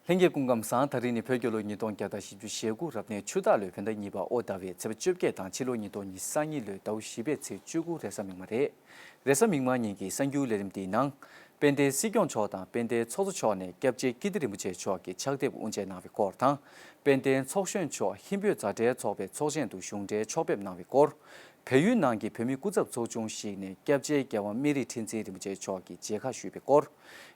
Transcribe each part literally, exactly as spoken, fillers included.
ལྷན་རྒྱས་སྐུ་ཁམས་བཟང་། ད་རིང་ནི་བོད་རྒྱལ་ལོ་ཉིས་སྟོང་བརྒྱ་དང་བཞི་བཅུ་ཞེ་དགུ་རབ་གནས་ཆུ་སྟག་ལོའི་བོད་ཟླ་གཉིས་པ་ཨོ་ཟླ་བའི་ཚེས་པ་བཅོ་བརྒྱད་དང་ཕྱི་ལོ་ཉིས་སྟོང་ཉི་ཤུ་རྩ་གཉིས་ལོའི་ཟླ་བ་བཞི་པའི་ཚེས་བཅུ་དགུ་རེས་གཟའ་མིག་དམར་རེད། རེས་གཟའ་མིག་དམར་ཉིན་གྱི་གསར་འགྱུར་ལས་རིམ་འདིའི་ནང་། དཔལ་ལྡན་སྲིད་སྐྱོང་མཆོག་དང་དཔལ་ལྡན་ཚོགས་གཙོ་མཆོག་ནས་སྐྱབས་རྗེ་ཀིརྟི་རིན་པོ་ཆེ་མཆོག་གི་ཕྱག་དེབ་དབུ་འབྱེད་གནང་བའི་སྐོར་དང་། དཔལ་ལྡན་ཚོགས་གཞོན་མཆོག་ཧིན་བོད་མཛའ་འབྲེལ་ཚོགས་པའི་ཚོགས་ཆེན་དུ་གཞུང་འབྲེལ་ཕྱོགས་ཕེབས་གནང་བའི་སྐོར། བལ་ཡུལ་ནང་གི་བོད་མི་སྐུ་ཚབ་ཚོགས་ཆུང་ཞིག་ནས་སྐྱབས་རྗེ་རྒྱལ་དབང་སྨན་རི་ཁྲི་འཛིན་རིན་པོ་ཆེ་མཆོག་གི་མཇལ་ཁ་ཞུས་པའི་སྐོར།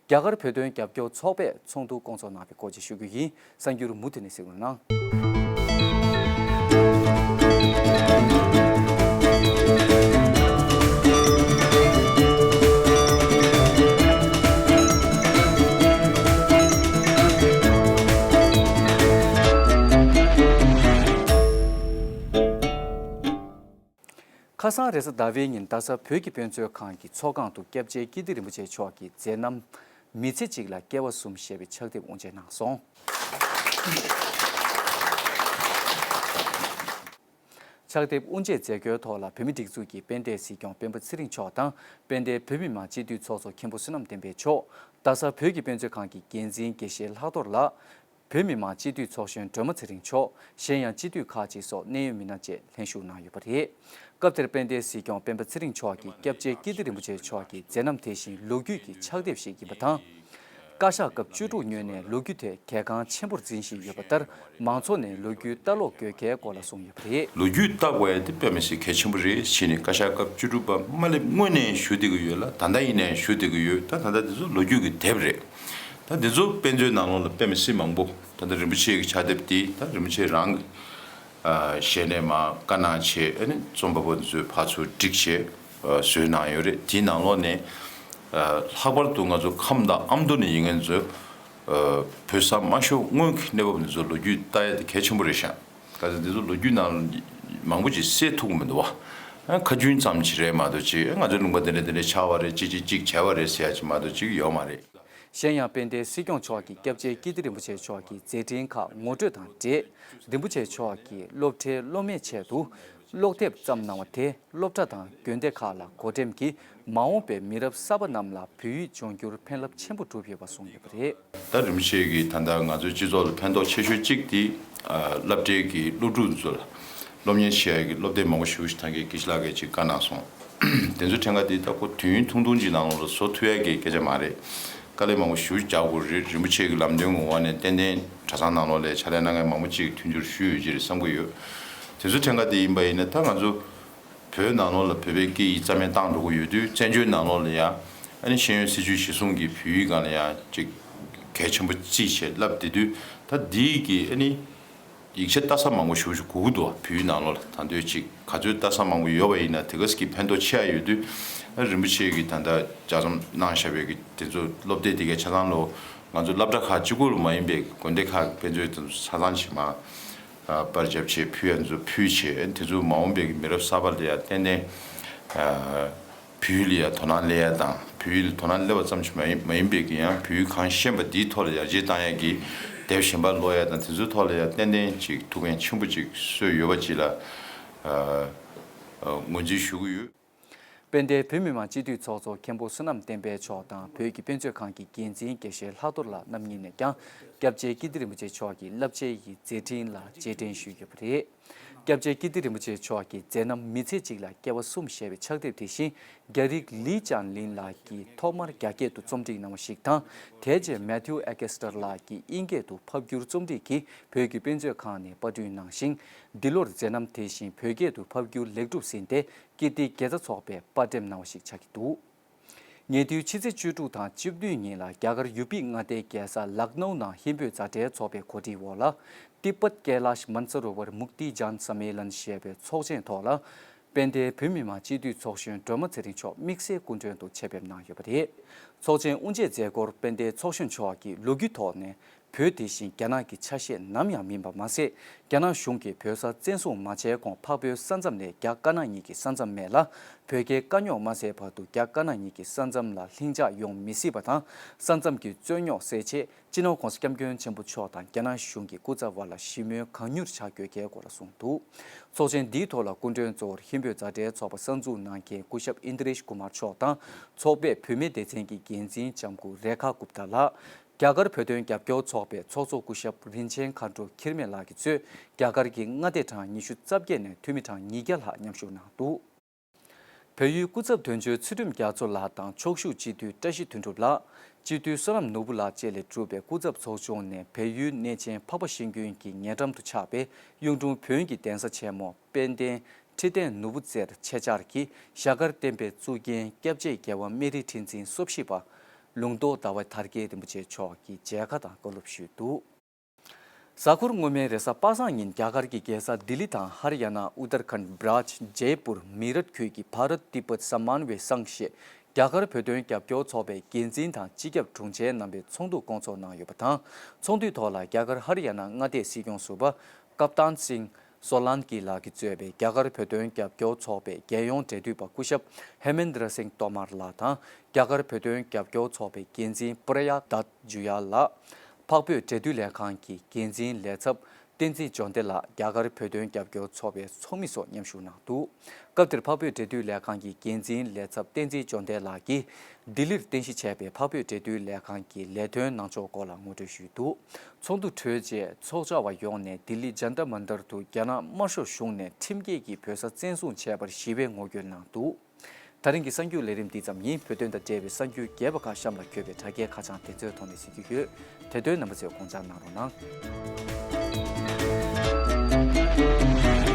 རྒྱ་གར་བོད་དོན་རྒྱབ་སྐྱོར་ཚོགས་པས་ཚོགས་འདུ་སྐོང་ཚོགས་གནང་བའི་སྐོར་བཅས་ཞུ་རྒྱུ་ཡིན། གསར་འགྱུར་མུ་མཐུད་ནས་གཟིགས་རོགས་གནང་། ཁ་སང་རེས་གཟའ་ཟླ་བའི་ཉིན་རྡ་ས་བོད་ཀྱི་དཔེ་མཛོད་ཁང་གི་ཚོགས་ཁང་དུ་སྐྱབས་རྗེ་ཀིརྟི་རིན་པོ་ཆེ་མཆོག་གི་མཛད་རྣམ། མི་ཚེ་གཅིག་ལ་སྐྱེ་བ་གསུམ་ཞེས་པའི་ཕྱག་དེབ་དབུ་འབྱེད་གནང་སོང་། ཕྱག་དེབ་དབུ་འབྱེད་མཛད་སྒོའི་ཐོག་ལ་བོད་མིའི་སྒྲིག་འཛུགས་ཀྱི་དཔལ་ལྡན་སྲིད་སྐྱོང་སྤེན་པ་ཚེ་རིང་མཆོག་དང་དཔལ་ལྡན་བོད་མི་མང་སྤྱི་འཐུས་ཚོགས་གཙོ་མཁན་པོ་བསོད་ནམས་བསྟན་འཕེལ་མཆོག་རྡ་ས་བོད་ཀྱི་དཔེ་མཛོད་ཁང་གི་འགན་འཛིན་དགེ་བཤེས་ལྷག་རྡོར་ལགས། བོད་མི་མང་སྤྱི་འཐུས་ཚོགས་གཞོན་སྒྲོལ་མ་ཚེ་རིང་མཆོག་གཞན་ཡང་སྤྱི་འཐུས་ཁག་ཅིག་སོགས་གནད་ཡོད་མི་སྣ་བཅས་ལྷན་ཞུགས་གནང་ཡོད་པ་རེད། སྐབས་དེར་དཔལ་ལྡན་སྲིད་སྐྱོང་སྤེན་པ་ཚེ་རིང་མཆོག་གིས་སྐྱབས་རྗེ་ཀིརྟི་རིན་པོ་ཆེ་མཆོག་གི་མཛད་རྣམ་དེ་བཞིན་ལོ་རྒྱུས་ཀྱི་ཕྱག་དེབ་ཞིག་ཡིན་པ་དང་། བཀའ་ཤག་སྐབས་བཅུ་དྲུག་ཉོས་ནས་ལོ་རྒྱུས་ཐད་གལ་འགངས་ཆེན་པོར་འཛིན་བཞིན་ཡོད་པ་ལྟར། མང་ཚོགས་ནས་ལོ་རྒྱུས་ལྟ་ཀློག་དགོས་གལ་སྐོར་ལ་གསུངས་ཡོད་པ་རེད། ལོ་རྒྱུས་ལྟ་དགོས་ཡ་དེ་དཔེ་མི་སྲིད་གལ་ཆེན་པོ་རེད། ཕྱིས་ནས་བཀའ་ཤག་སྐབས་བཅུ་དྲུག་པ་མ་སླེབས་སྔོན་ནས་ཞུ་བསྡད་ཀྱི་ཡོད་ལ། ད་ལྟ་ཡིན་ནའི་ཞུ་བསྡད་ཀྱི་ཡོད། ད་ད་ལྟ་དེ་ཚོ་ལོ་རྒྱུས་ཀྱི་དེབ་རེད། ད་དེ་ཚོ་དཔེ་མཛོད་ནང་ལོགས་ལ་དཔེ་མི་སྲིད་མང་པོ། ད་ལྟ་རིན་པོ་ཆེ་གི་ཕྱག་དེབ་དེ་ད་རིན་པོ་ཆེ་རང་གི་ཨ་ཞལ་ནས་མར་བཀའ་གནང་བྱས། ཨ་ནི་རྩོམ་པ་པོ་དེ་ཚོས་ཕར་ཚུར་བསྒྲིགས་བྱས་ཨ་བཟོས་གནང་ཡོད་རེད། དེའི་ནང་ལོགས་ནས་ཨ་ལྷག་པར་དུ་ང་ཚོ་ཁམས་དང་ཨ་མདོ་ནས་ཡིན་མཁན་ཚོས་ཨ་བོད་ས་མ་ཤོར་སྔོན་གྱི་གནས་བབ་དེ་ཚོ་ལོ་རྒྱུས་ལྟ་ཡ་དེ་གལ་ཆེན་པོ་རེད་ཤག་ག་ཚོད་འདི་ཚོ་ལོ་རྒྱུས་ནང་མང་པོ་ཅིག་གསལ་ཐུབ་ཀྱི་མི་འདུག་བ། ཁ་རྒྱུན་ཙམ་ཅིག་རེད་མ་གཏོགས་ཅིག་ང་ཚོའི་ལུང་པ་འདི་འདྲ་འདི་འདྲ་ཆགས་པ་རེད། ཅི་ཅི་ཅིག་བྱས་པ་རེད་ཟེར་ཡ་ཅིག་མ་གཏོགས་ཅིག་ཡོད་མ་རེད། གཞན་ཡང་དཔལ་ལྡན་སྲིད་སྐྱོང་མཆོག་གིས་སྐྱབས་རྗེ་ཀིརྟི་རིན་པོ་ཆེ་མཆོག་གི་མཛད་འཕྲིན་ཁག་ངོ་སྤྲོད་དང་འབྲེལ། རིན་པོ་ཆེ་མཆོག་གིས་སློབ་གྲྭའི་སློབ་མའི་ཆེད་དུ་ཀློག་དེབ་བརྩམས་གནང་བ་དེ། སློབ་གྲྭ་དང་དགོན་སྡེ་ཁག་ལ་བགོ་འགྲེམས་ཀྱིས་མ་འོངས་པའི་མི་རབས་གསར་པ་རྣམས་ལ་བོད་ཡིག་སྦྱོང་རྒྱུར་ཕན་རླབས་ཆེན་པོ་བསྒྲུབས་ཡོད་པ་གསུངས་ཡོད་པ་རེད། ད་རིན་པོ་ཆེ་གིས་ད་ལྟ་ང་ཚོའི་སྤྱི་ཚོགས་ལ་ཕན་ཐོགས་ཆེ་ཤོས་གཅིག་དེ་ཨ་སློབ་གྲྭའི་གི་སློབ་ཕྲུག་ཚོ་ལ་སློབ་གཉེར་བྱེད་ཡག་གི་སློབ་དེབ་མང་པོ་ཞེ་པོ་ཞིག་ད་གིན་དགེ་བཤེས་ལགས་ཀྱིས་ཅིག་བཀའ་གནང་སོང་། དེ་ཚོ་ཕྲན་ག་དེ་ད་ཁོ་དུས་ཡུན་ཐུང་ཐུང་གི་ནང་ལོགས་ལ་བཟོ་ཐུབ་ཡག་གི་སྐད་ཆ་མ་རེད། དཀའ་ལས་མང་པོ་ཞེ་པོ་རྒྱག་དགོས་རེད། རིན་པོ་ཆེ་གི་ལམ་སྟོན་གྱི་འོག་ནས་ཏན་ཏན་གྲྭ་ཚང་ནང་ལོགས་ལ་ཕྱག་ལས་གནང་མཁན་མང་པོ་ཅིག་མཐུན་འགྱུར་ཞུས་ཡོད་ཀྱི་རེད་བསམ་གྱི་ཡོད། དེ་ཚོ་ཕྲན་ག་དེ་ཡིན་པ་ཡིན་ན་ད་ང་ཚོ་བོད་ནང་ལོགས་ལ་བོད་པའི་སྐད་ཡིག་རྩ་མེད་བཏང་འགྲོ་གི་ཡོད་དུས། བཙན་བྱོལ་ནང་ལོགས་ལ་ཡང་ཨ་ནི་ཤེས་ཡོན་སྲིད་བྱུས་གཞིར་བཟུང་གིས་བོད་ཡིག་སྒང་ལ་ཡང་ཅིག་གལ་ཆེན་པོ་བརྩིས་བྱས་བསླབས་བསྡད་དུས། ད་འདིའི་གི་ཨ་ནི་ཡིག་ཆ་ལྟ་ས་མང་པོ་ཞེ་པོ་ཞིག་དགོས་ཀྱི་འདུག་བ། བོད་ཡིག་ནང་ལོགས་ལ་ད་འདོད་ཅིག་ག་ཚོད་ལྟ་ས་མང་པོ་ཡོད་པ་ཡིན་ན་དེ་ག་ཙམ་གྱི་ཕན་ཐོགས་ཆེ་ཡ་ཡོད་དུས། ཨ་རིན་པོ་ཆེ་གིས་ད་ལྟ་ལྗགས་རྩོམ་གནང་བཞག་པའི་གི་དེ་ཚོ་སློབ་དེབ་དེ་གའི་ཆ་ཚང་ལོ། ང་ཚོ་སློབ་གྲྭ་ཁག་གཅིག་པོ་ལ་མ་ཡིན་པའི་དགོན་སྡེ་ཁག་གི་དཔེ་མཛོད་དེ་ཚོ་ཆ་ཚང་ཞིག་མར་ཨ་པར་བརྒྱབ་བྱས་ཕུལ་ཡ་ཚོ་ཕུལ་བྱས། དེ་ཚོ་མ་འོངས་པའི་གི་མི་རབས་གསར་པ་ལ་ཡ་ཏན་ཏན་ཨ་བོད་ཡིག་ལ་ཡ་དོ་སྣང་སླེབས་ཡ་དང་། བོད་ཡིག་ལ་དོ་སྣང་སླེབས་པ་ཙམ་ཞིག་མ་ཡིན་མ་ཡིན་པའི་གི་ཡང་བོད་ཡིག་གང་ཤེས་པ་འདིའི་ཐོག་ལ་ཡར་རྒྱས་བཏང་ཡ་གི་དེབ་གཞན་པ་ཀློག་ཡ་དང་། དེ་ཚོའི་ཐོག་ལ་ཡ་ཏན་ཏན་ཅིག་ཐུགས་འགན་ཆེན་པོ་ཅིག་གསོས་ཡོད་པ་ཅིག་ལ་ཨ་ཨ་ངོས་འཛིན་ཞུ་གི་ཡོད། དཔལ་ལྡན་བོད་མི་མང་སྤྱི་འཐུས་ཚོགས་གཙོ་མཁན་པོ་བསོད་ནམས་བསྟན་འཕེལ་མཆོག་དང་བོད་ཀྱི་དཔེ་མཛོད་ཁང་གི་འགན་འཛིན་དགེ་བཤེས་ལྷག་རྡོར་ལགས་རྣམ་གཉིས་ནས་ཀྱང་སྐྱབས་རྗེ་ཀིརྟི་རིན་པོ་ཆེ་མཆོག་གི་བསླབ་བྱའི་མཛད་འཕྲིན་ལ་རྗེས་དྲན་ཞུས་ཡོད་པ་རེད། སྐྱབས་རྗེ་ཀིརྟི་རིན་པོ་ཆེ་མཆོག་གི་མཛད་རྣམ་མི་ཚེ་གཅིག་ལ་སྐྱེ་བ་གསུམ་ཞེས་པའི་ཕྱག་དེབ་དེ་བཞིན་རྒྱ་རིགས་ལི་ཅང་ལིན་ལགས་ཀྱིས་ཐོག་མར་རྒྱ་སྐད་དུ་རྩོམ་སྒྲིག་གནང་བ་ཞིག་དང་། དེ་རྗེས་མེ་ཐིའུ་ཨེ་ཀེ་སི་ཊར་ལགས་ཀྱིས་དབྱིན་སྐད་དུ་ཕབ་བསྒྱུར་རྩོམ་སྒྲིག་གིས་བོད་ཀྱི་དཔེ་མཛོད་ཁང་ནས་པར་སྐྲུན་གནང་ཞིང་། འདི་ལོར་མཛད་རྣམ་དེ་བཞིན་བོད་སྐད་དུ་ཕབ་བསྒྱུར་ལེགས་གྲུབ་ཟིན་ཏེ། ཀིརྟི་དགེ་རྩ་ཚོགས་པས་པར་འགྲེམས་གནང་བ་ཞིག་ཆགས་ཀྱི་འདུག་ཉེ་དུས་ཕྱི་ཚེས་བཅུ་དྲུག་དང་བཅུ་བདུན་ཉིན་ལ་རྒྱ་གར་ཡུ་པི་མངའ་སྡེའི་རྒྱལ་ས་ལག་ནའུ་ནང་ཧིན་བོད་མཛའ་འབྲེལ་ཚོགས་པའི་གོ་སྒྲིག་འོག་ལ། ཏི་པད་ཀེ་ལཱཤ་མན་ས་རོ་ཝར་མུག་ཏི་ཇཱན་སམ་མེ་ལན་ཞེས་པའི་ཚོགས་ཆེན་ཐོག་ལ། དཔལ་ལྡན་བོད་མི་མང་སྤྱི་འཐུས་ཚོགས་གཞོན་སྒྲོལ་མ་ཚེ་རིང་མཆོག་དམིགས་བསལ་སྐུ་མགྲོན་དུ་ཆེད་ཕེབས་གནང་ཡོད་པ་རེད། ཚོགས་ཆེན་དབུ་འབྱེད་མཛད་སྒོར་དཔལ་ལྡན་ཚོགས་གཞོན་མཆོག་གིས་ལོ་རྒྱུས་ཐོག་ནས། བོད་དེ་བཞིན་རྒྱ་ནག་གི་ཆ་ཤས་ནམ་ཡང་མིན་པ་མ་ཟད། རྒྱ་ནག་གཞུང་གིས་བོད་ས་བཙན་བཟུང་མ་བྱས་གོང་འཕགས་བོད་ས་མཚམས་ནས་རྒྱ་དཀར་ནག་གཉིས་ཀྱི་ས་མཚམས་མེད་ལ། བོད་རྒྱའི་དཀའ་རྙོག་མ་སེལ་བར་དུ་རྒྱ་དཀར་ནག་གཉིས་ཀྱི་ས་མཚམས་ལ་ལྷིང་འཇགས་ཡོང་མི་སྲིད་པ་དང་། ས་མཚམས་ཀྱི་རྩོད་རྙོག་སེལ་ཆེད། སྤྱི་ནོར་༸གོང་ས་༸སྐྱབས་མགོན་ཆེན་པོ་མཆོག་དང་རྒྱ་ནག་གཞུང་གི་སྐུ་ཚབ་བར་ལ་ཞི་མོལ་གང་མྱུར་བྱ་དགོས་གལ་སྐོར་ལ་གསུངས་འདུག་ཚོགས་ཆེན་འདིའི་ཐོག་ལ་སྐུ་མགྲོན་གཙོ་བོར་ཧིན་བོད་མཛའ་འབྲེལ་ཚོགས་པ་གསར་འཛུགས་གནང་མཁན་སྐུ་ཞབས་ཨིན་དྲེཤ་ཀུ་མར་མཆོག་དང་། ཚོགས་པའི་བུད་མེད་སྡེ་ཚན་གྱི་འགན་འཛིན་ལྕམ་སྐུ་རེ་ཁ་གུཔ་ཏཱ་ལགས། རྒྱ་གར་བོད་དོན་རྒྱབ་སྐྱོར་ཚོགས་པའི་ཚོགས་གཙོ་སྐུ་ཞབས་རིན་ཆེན་མཁའ་འགྲོ་འཁྱིལ་མེད་ལགས་ཀྱིས་གཙོས་རྒྱ་གར་གྱི་མངའ་སྡེ་གྲངས་ཉི་ཤུ་རྩ་བརྒྱད་ནས་འཐུས་མི་གྲངས་ཉིས་བརྒྱ་ལྷག་མཉམ་ཞུགས་གནང་འདུག་བལ་ཡུལ་སྐུ་ཚབ་དོན་གཅོད་ཚུལ་ཁྲིམས་རྒྱ་མཚོ་ལགས་དང་ཕྱོགས་བཞུགས་སྤྱི་འཐུས་བཀྲ་ཤིས་དོན་གྲུབ་ལགས། སྤྱི་འཐུས་བསོད་ནམས་ནོར་བུ་ལགས་བཅས་ལས་གྲུབ་པའི་སྐུ་ཚབ་ཚོགས་ཆུང་ནས་བལ་ཡུལ་གནས་ཆེན་འཕགས་པ་ཤིང་ཀུན་གྱི་ཉེ་འགྲམ་དུ་ཆགས་པའི་གཡུང་དྲུང་བོན་གྱི་གདན་ས་ཆེན་མོ་དཔལ་ལྡན་ཁྲི་བརྟན་ནོར་བུ་རྩེར་ཆེད་བཅར་གྱིས་ཞྭ་དཀར་བསྟན་པའི་གཙུག་རྒྱན་སྐྱབས་རྗེ་རྒྱལ་བ་སྨན་རིའི་ཁྲི་འཛིན་སོ་བཞི་པ་ལུང་རྟོགས་ཟླ་བ་དར་རྒྱས་རིན་པོ་ཆེ་མཆོག་གི་མཇལ་ཁ་དང་བཀའ་སློབ་ཞུས་འདུག་གཟའ་འཁོར་སྔོན་མའི་རེས་གཟའ་པ་སངས་ཉིན་རྒྱ་གར་གྱི་རྒྱལ་ས་ལྡི་ལི་དང་ཧར་ཡ་ན། ཨུ་ཏར་ཁནྜ། བྷ་རཱཇ། ཇེ་པུར། མི་རཊ་ཁུལ་གྱི་བྷ་རཏ་ཏི་པད་སྨན་ཝེ་སངས་ཞེས་རྒྱ་གར་བོད་དོན་རྒྱབ་སྐྱོར་ཚོགས་པའི་འགན་འཛིན་དང་སྤྱི་ཁྱབ་དྲུང་ཆེ་རྣམ་པའི་ཚོགས་འདུ་བསྐོང་ཚོགས་གནང་ཡོད་པ་དང་། ཚོགས་འདུའི་ཐོག་ལ་རྒྱ་གར་ཧར་ཡ་ན་མངའ་སྡེའི་སྲིད་སྐྱོང་ཟུར་པ་ཀབ་ཏན་སིང་སོ་ལན་ཀི་ལགས་ཀྱིས་གཙོས་པའི་རྒྱ་གར་བོད་དོན་རྒྱབ་སྐྱོར་ཚོགས་པའི་རྒྱལ་ཡོངས་འབྲེལ་མཐུད་པ་སྐུ་ཞབས་ཧེ་མེན་དྲ་སིང་ཏོ་མར་ལགས་དང་། རྒྱ་གར་བོད་དོན་རྒྱབ་སྐྱོར་ཚོགས་པའི་འགན་འཛིན་པྲ་ཡ་དཱད་ཇུ་ཡལ་ལགས། འཕགས་བོད་འབྲེལ་མཐུད་ལས་ཁང་གི་འགན་འཛིན་ལས་ཚབ་བསྟན་འཛིན་འབྱོར་ལྡན་ལགས་རྒྱ་གར་བོད་དོན་རྒྱབ་སྐྱོར་ཚོགས་པའི་ཚོགས་མི་སོགས་མཉམ་ཞུགས་གནང་འདུག་སྐབས་དེར་འཕགས་བོད་འབྲེལ་མཐུད་ལས་ཁང་གི་འགན་འཛིན་ལས་ཚབ་བསྟན་འཛིན་འབྱོར་ལྡན་ལགས་ཀྱིས་ལྡི་ལིར་རྟེན་གཞི་བྱས་པའི་འཕགས་བོད་འབྲེལ་མཐུད་ལས་ཁང་གི་ལས་དོན་གནང་ཕྱོགས་སྐོར་ལ་ངོ་སྤྲོད་ཞུས་འདུག་ཚོགས་འདུ་གྲོལ་རྗེས་ཚོགས་བཅར་བ་ཡོངས་ནས་ལྡི་ལི་ཇན་ཏར་མན་ཏར་དུ་རྒྱ་ནག་དམར་ཤོག་གཞུང་ནས་ཁྲིམས་འགལ་གྱིས་བོད་ས་བཙན་བཟུང་བྱས་པར་ཞི་བའི་ངོ་རྒོལ་གནང་འདུག་ད་རིང་གི་གསར་འགྱུར་ལས་རིམ་འདི་ཙམ་ཡིན། བོད་དོན་དང་འབྲེལ་བའི་གསར་འགྱུར་རྒྱས་པ་ཁག་གཤམ་ལ་འཁོད་པའི་དྲ་རྒྱའི་ཁ་བྱང་དེ་ཚོའི་ཐོག་ནས་གཟིགས་རྒྱུ་ཡོད། དེ་དོན་རྣམ་པ་ཚོས་དགོངས་འཇགས་གནང་རོགས་གནང་།